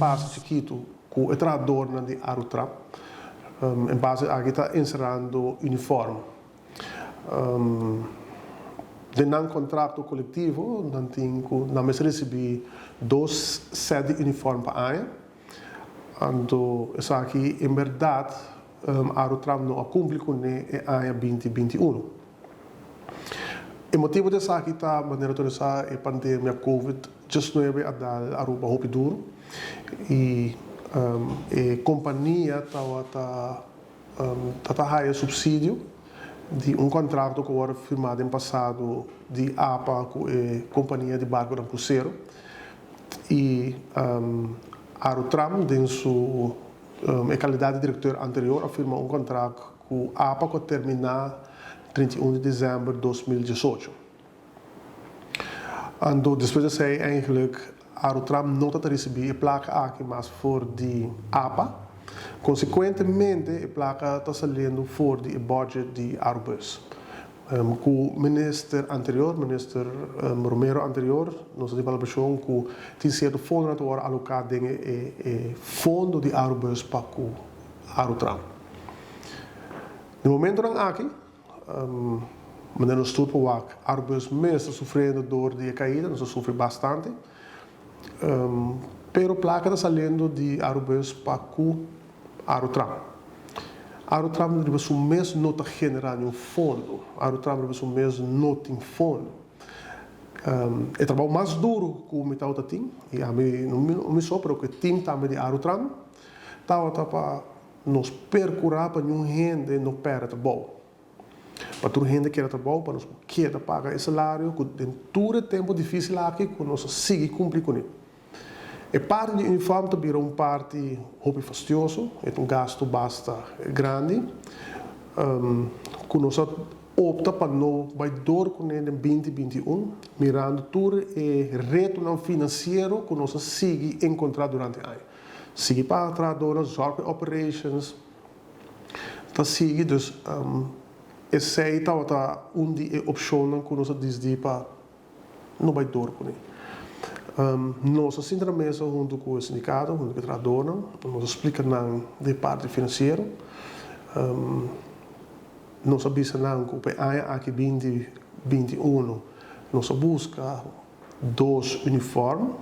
impasse chikitu ku e trahadornan di Arutrap. Impasse aki ta enserando uniform. Den nan kontrakto kolektivo nan tin ku nan mester risibí dos sèt di uniform pa aña. Anto esaki en bèrdat Arutram no a kumpli kuné e aña 2021. E motibu di esaki ta manera tur sa e pandemia covid 19 a dal Aruba hopi duru i e kompania tabata ta ta haya supsidio di un kontrakto ku wòrdu firmá den pasado di apa ku e kompania di barkunan krusero i Arutram den su e kalidat di direkteur anterior a firma un kontrakt ku apa ku a terminá 31 di desèmber 2018. Anto despues di esei eigenlijk Arutram no ta ta risibí e plaka aki mas for di apa. Konsekuentemente e plaka ta saliendo for di e budget di Arubus. Ku minister anterior, minister Romero anterior, nos a tin palabrashon ku tin sierto fondonan ta wòrdu aloká den e fondo di Arubus pa ku Arutram. Den momentonan aki, manera nos tur por wak, Arubus mes ta sufriendo dor di e kaida, nos a sufri bastante, pero plaka ta saliendo di Arubus pa ku Arutram. Arutram riba su mes no ta generá niun fondo. Arutram riba su mes no tin fondo. E trabou mas duru ku mi tabata tin, i ami no mi so, pero ku e tim tambe di Arutram, tabata pa nos perkurá pa niun hende no pèrdè trabou. Pa tur hende keda trabou, pa nos por keda paga e salario ku den tur e tempu difísil aki ku nos a sigui kumpli kuné. E parti di uniform ta bira un parti hopi fastioso, e ta un gastu basta grandi, ku nos a opta pa no bai dor kuné den 2021, mirando tur e retonan finansiero ku nos a sigui enkontrá durante aña. Sigui paga trahadónan, zòrg pa e operations ta sigui, dus esei tabata un di e opshonnan ku nos a disdí pa no bai dor kuné. Nos a sinta na mesa huntu ku e sindikato, huntu ku e trahadornan, nos a splika nan di e parti finansiero. Nos a bisa nan ku pa e aña aki 2021 nos a buska dos uniform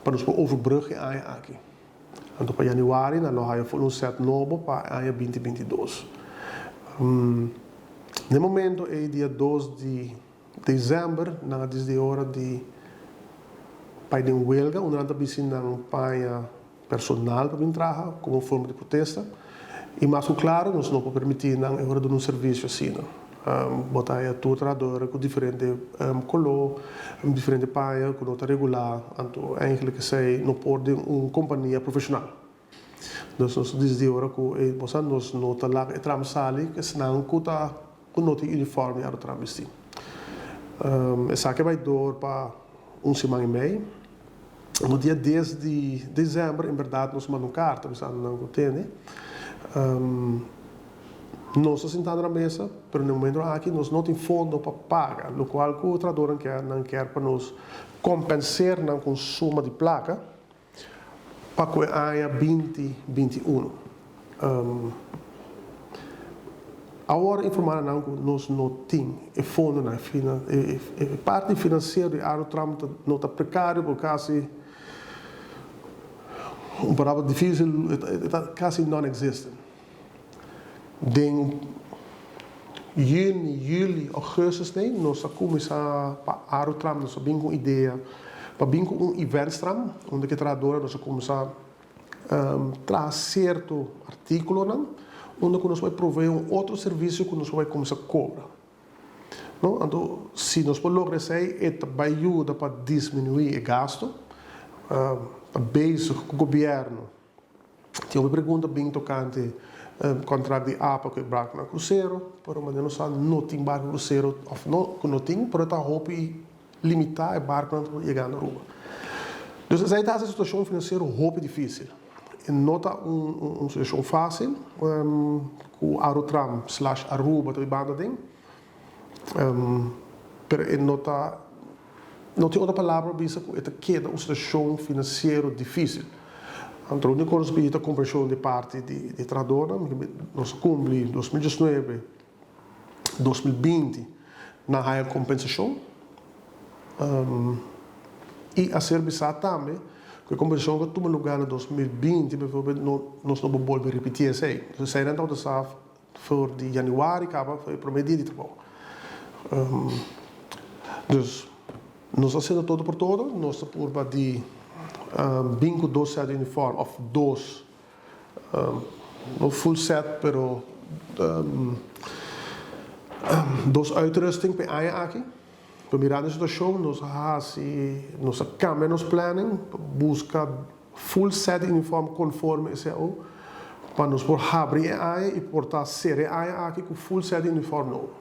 pa nos por overbrug e aña aki. Anto pa yanüari nan lo haya ful un sèt nobo pa e aña 2022. Na e momento ei dia 2 di December nan a disdi ora di bai den welga unda nan ta bisti nan paña personal pa bin traha como forma di protesta y mas cu claro nos no por permiti nan e ora duna un servicio asina. Bo ta haya tur trahador cu diferente color, diferente paña cu no ta regular anto eigenlijk esey no por den un compania profesional. Dus nos ta disdi ora cu e bo sa nos no ta laga e tram sali cu esnan cu ta cu no tin uniform ya lo tram bisti. Esaki a bay door pa un siman y mei. No dia dies di december en berdad nos manda un carta bisando nan cu tene. Nos ta sintando na mesa pero na e momento aki nos no tin fondo pa paga locual cu trahadornan kier nan kier pa nos compenser nan cu un suma di placa. Pa ku e aña 2021. Awor informá na nan ku nos no tin e fondonan, e parti finansiero di Arotram no ta prekario por kasi un palabra difisil e ta kasi non-existent. Den juni, juli, augustus nei nos a kuminsá pa Arutram, nos a bin ku un idea pa bin ku un eventstram unda ku e trahadornan nos a kuminsá traha sierto artíkulonan unda ku nos bai proveé un otro servisio ku nos bai kuminsá kobra. No, anto si nos por logra esei e ta bai yuda pa disminuí e gasto, ta bezig ku gobièrnu. Tin hopi pregunta bin tokante kontrakt di apa ku e barkunan krusero, pero manera nos sa no tin barku krusero òf no ku no tin, pero ta hopi limitá e barkunan ta yega na Aruba. Dus esei ta hasi e situashon finansiero hopi difísil. E no ta un situashon fásil ku Arutram slash Aruba ta bibando aden, pero e no ta No tin otro palabra pa bisa ku e ta keda un situashon finansiero difísil. Anto úniko nos pidi ta komprenshon di parti di e trahadónan. Nos a kumpli 2019, 2020 nan haya kompensashon. I a ser bisá tambe ku e kompensashon ku a tuma lugá na 2020 bijvoorbeeld nos no por bolbe ripití esei. Entonces eseinan tabata sa for di yanüari kaba for e promé dia di trabou. Dus nos ta hasiendo todo por todo, nos ta purba di bin ku dos sèt di uniform òf dos, no full set pero dos uitrusting pa e aña aki. Pero mirando e situashon nos a hasi, nos a kambia nos planning pa buska full set di uniform konforme e cao pa nos por habri e aña i por ta sera e aña aki ku full set di uniform nobo.